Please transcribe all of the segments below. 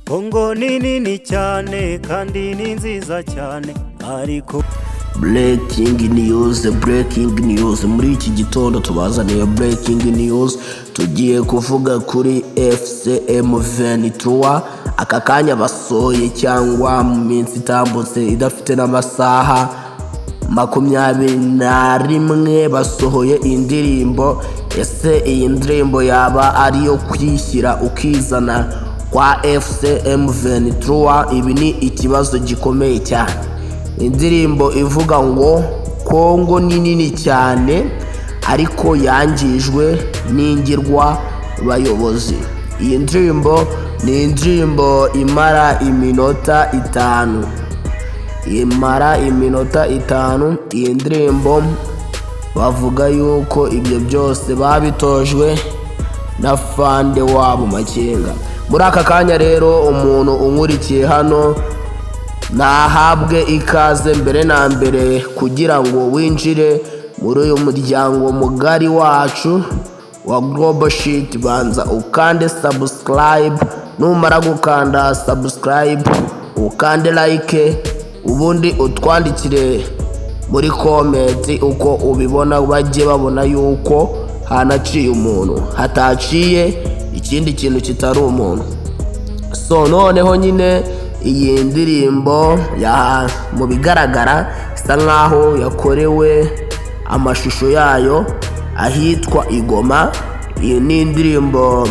Kongo ni nini cyane kandi ni nziza cyane, ariko Breaking news, breaking news! Muri iki gitondo tubazaniye breaking news. Tugiye kuvuga kuri AFC M23. Aka kanya basohoye, cyangwa mu minsi itambutse idafite n'amasaha 21, basohoye indirimbo. Ese iyi ndirimbo yaba ariyo kwishyira ukizana kwa AFC M23? Ibi ni ikibazo gikomeye cyane. Indirimbo ivuga ngo Kongo ni nini cyane ariko yangijwe n'ingirwa bayobozi. Iyi ndirimbo ni indirimbo imara iminota 5, imara iminota 5. Iyi ndirimbo bavuga yuko ibyo byose babitojwe na fande wabo Makenga. Muri aka kanya rero, umuntu unkurikiye hano nahabwe ikaze mbere na mbere kugira ngo winjire muri uyu muryango mugari wacu wa Global Shit. Banza ukande subscribe. Numara gukanda subscribe, ukande like, ubundi utwandikire muri comment uko ubibona, bajye babona yuko hanaciye umuntu, hataciye ikindi kintu kitari umuntu. So noneho nyine iyi ndirimbo ya mu bigaragara isa nkaho yakorewe amashusho yayo ahitwa i Goma. Iyi ni indirimbo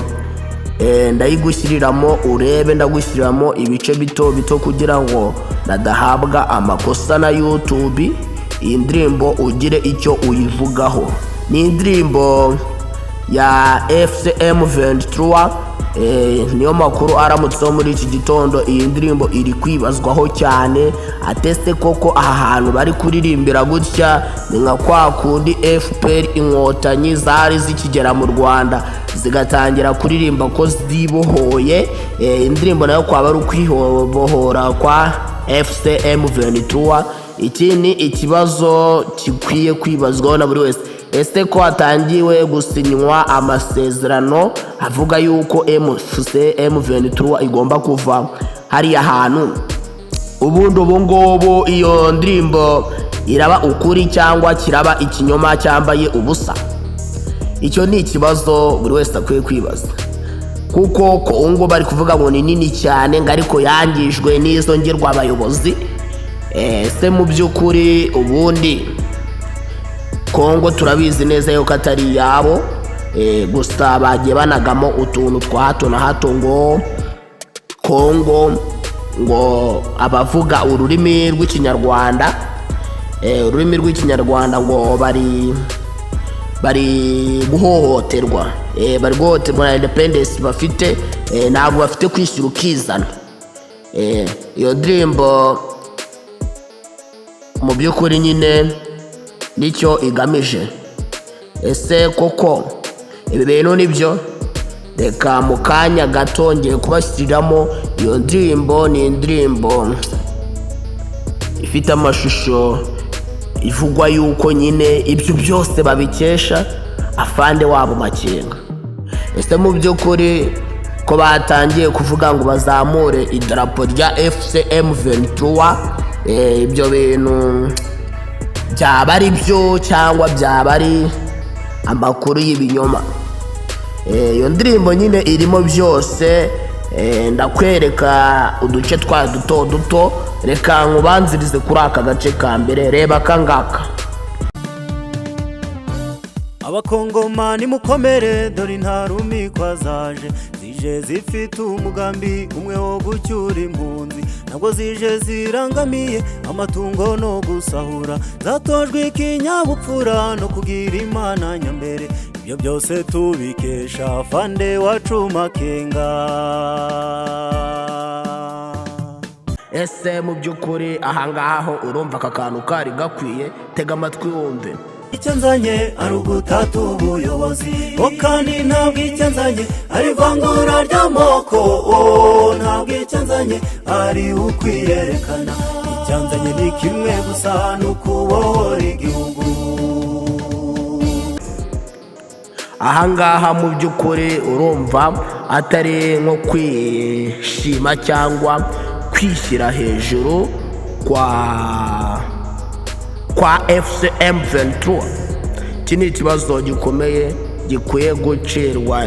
ndayigushyiriramo urebe, ndagushyiriramo ibice bito bito kugira ngo nadahabwa amakosa na YouTube. Iyi ndirimbo ugire icyo uyivugaho. Ni indirimbo ya AFC M23. Niyo makuru aramutseho muri iki gitondo. Iyi ndirimbo iri kwibazwaho cyane. Atese koko aha hantu bari kuririmbira gutya ni nka kwa kundi FPR Inkotanyi zari zikigera mu Rwanda zigatangira kuririmba ko zibohoye? Indirimbo nayo kwaba ari ukwibohora kwa AFC M23? Iki ni ikibazo gikwiye kwibazwaho na buri wese. Ese ko hatangiwe gusinywa amasezerano avuga yuko AFC M23 igomba kuva hariya hantu, ubundi ubu ngubu iyo ndirimbo iraba ukuri cyangwa kiraba ikinyoma cyambaye ubusa? Icyo ni ikibazo buri wese akwiye kwibaza, kuko Kongo bari kuvuga ngo ni nini cyane, ngo ariko yangijwe n'izo ngirwabayobozi. Ese mu by'ukuri ubundi Kongo turabizi neza yuko atari iyabo, gusa bagiye banagamo utuntu twa hato na hato ngo Kongo, ngo abavuga ururimi rw'Ikinyarwanda, ururimi rw'Ikinyarwanda, ngo bari guhohoterwa, bari guhohoterwa na independence bafite, ntabwo bafite kwishyura ukizana. Iyo ndirimbo mu by'ukuri nyine nicyo igamije. Ese koko ibi bintu nibyo? Reka mu kanya gato ngiye kubashyiriramo iyo ndirimbo. Ni indirimbo ifite amashusho ivugwa yuko nyine ibyo byose babikesha afande wabo Makenga. Ese mu by'ukuri ko batangiye kuvuga ngo bazamure idarapo rya AFC M23, ibyo bintu byaba ari byo cyangwa byaba ari amakuru y'ibinyoma? Iyo ndirimbo nyine irimo byose. Ndakwereka uduce twayo duto duto. Reka nkubanzirize kuri aka gace ka mbere. Reba aka ngaka. Abakongomani mukomere, dore intarumikwa zaje, zije zifite umugambi umwe wo gucyura impunzi. Ntabwo zije zirangamiye amatungo no gusahura, zatojwe ikinyabupfura no kugira Imana nyambere. Ibyo byose tubikesha fande wacu Makenga. Ese mu by'ukuri ahangaha ho urumva aka kantu kari gakwiye? Tega amatwi wumve. Icyo nzanye ari ugutata ubuyobozi, o kandi ntabwo icyo nzanye ari ivangura ry'amoko, o ntabwo icyo nzanye ari ukwiyerekana. Icyo nzanye ni kimwe gusa, ni ukubohora igihugu. Ahangaha mu by'ukuri urumva atari nko kwishima cyangwa kwishyira hejuru kwa AFC M23? Iki ni ikibazo gikomeye gikwiye gucirwa,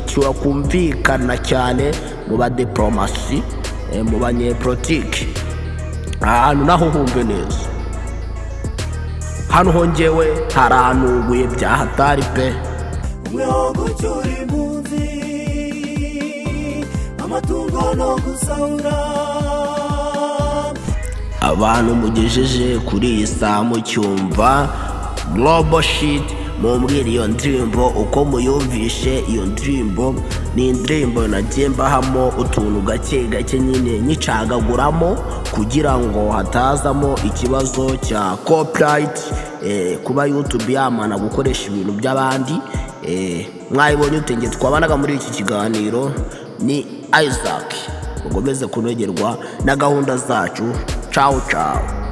kikumvikana cyane mu badiporomasi, mu banyepolitiki. Ahantu naho humve neza, hano hongewe haranunguye bya hatari pe. Umwe wo gucyura impunzi, amatungo no gusahura. Abantu mugejeje kuri iyi saha mucyumva Global Shit, mumbwira iyo ndirimbo uko muyumvishe. Iyo ndirimbo ni indirimbo nagiye mbahamo utuntu gake gake nyine nyicagaguramo kugira ngo hatazamo ikibazo cya copyright, kuba YouTube yamana gukoresha ibintu by'abandi. Mwayibonye ute? Nge twabanaga muri iki kiganiro ni Isaac. Mukomeze kunogerwa na gahunda zacu. Cawu cawu.